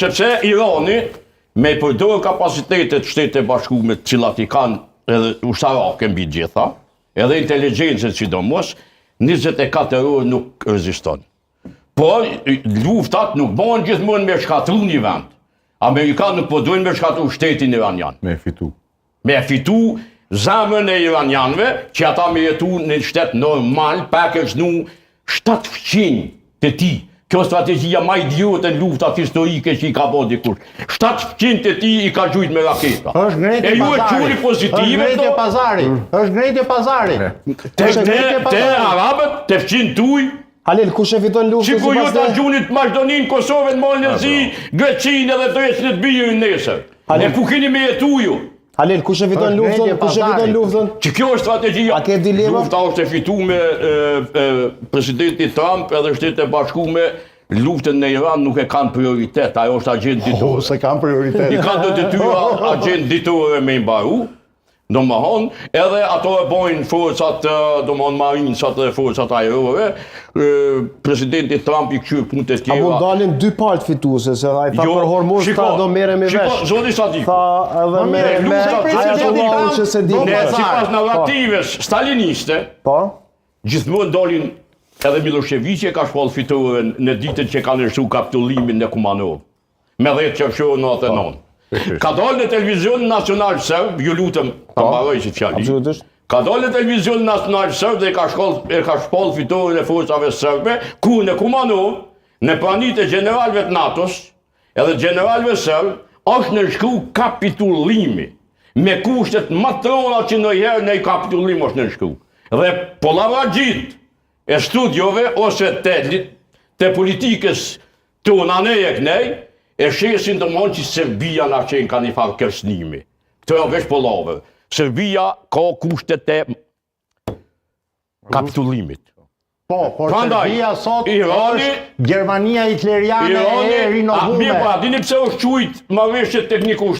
Sepse Irani me i përdorë kapacitetet Shtetet e Bashkume të cilat i kanë edhe ushtarake mbi gjitha, edhe inteligjencën sidomos, 24 orë nuk reziston. Por, luftat nuk bëhen gjithmonë me shkatru një vend. Amerikanët nuk po dojnë me shkatru shtetin iranian. Me fitu. Me fitu zemrën e iranianëve që ata me jetu në një shtet normal, pa kërcnu shtatë fqinj të tij. Kjo strategjia ma idiote në luftat historike që i ka bo dikush. Shtatë fqinj të tij i ka gjujt me raketa. Është ngrejtje E ju e pazari. quni pozitive, Është ngrejtje këto? pazari. Është ngrejtje pazari. Te, Është te, ngrejtje te pazari. arabët, te fqinj tuj, Halil, kush e fiton luftën Sikur ju sipas ta te? gjunit Maqedoninë, Kosovën, Malin e Zi, Greqinë edhe Dreqin e të birin nesër. E ku keni me jetu ju? Halil, kush e fiton Është luftën? ngrejtje Kush e fiton pazarit. luftën? Që kjo është strategjia. A ke dilema? Lufta është e fitume e, e, presidenti Trump edhe Shtetet e Bashkume luftën në Iran nuk e kanë prioritet, ajo është agjendë Po, ditore. se kanë prioritet. I kanë të detyra agjendë ditore me i mbaru, domethonë, edhe ato e bojnë forcat, e, domethonë marinsat dhe forcat ajrore, e, presidenti Trump i kqyr punët e A tjera. mund dalin dy palët fituese, se ai tha Jo, për Hormuz, shiko, tha do merremi shiko, vesh. zoti Sadiku. Tha edhe me mirë, me lufta, presidenti Ayatollahun Trump që se di. do Ne, pazar. sipas narrativës staliniste, Po? gjithmonë dalin edhe Milošević e ka shpallë fitoren në ditën që ka nënshkru kapitullimin në Kumanovë. Me 10 qershor 99. Ka dalë në televizion nacional serb, ju lutem ta mbaroj që fjali. Absolutisht. Ka dalë në televizion nacional serb dhe e ka shkall e ka shpallë fitoren e forcave serbe, ku në Kumanovë, në prani të gjeneralëve të NATO-s, edhe gjeneralëve serb, është nënshkru kapitullimi me kushtet më të rënda që ndonjëherë në kapitullim është nënshkru. Dhe pollavagjit e studiove ose të, të politikës tonë anej e knej, e shesin domethonë që Serbia na qenë ka një farë kërcnimi. Këto janë veç pollave. Serbia ka kushtet e kapitullimit. Po, por Prandaj, Serbia sot Irani- është Gjermania hitleriane Irani, e a, rinovume. mirë, po, a dini pse është quajt marrëveshje tekniko?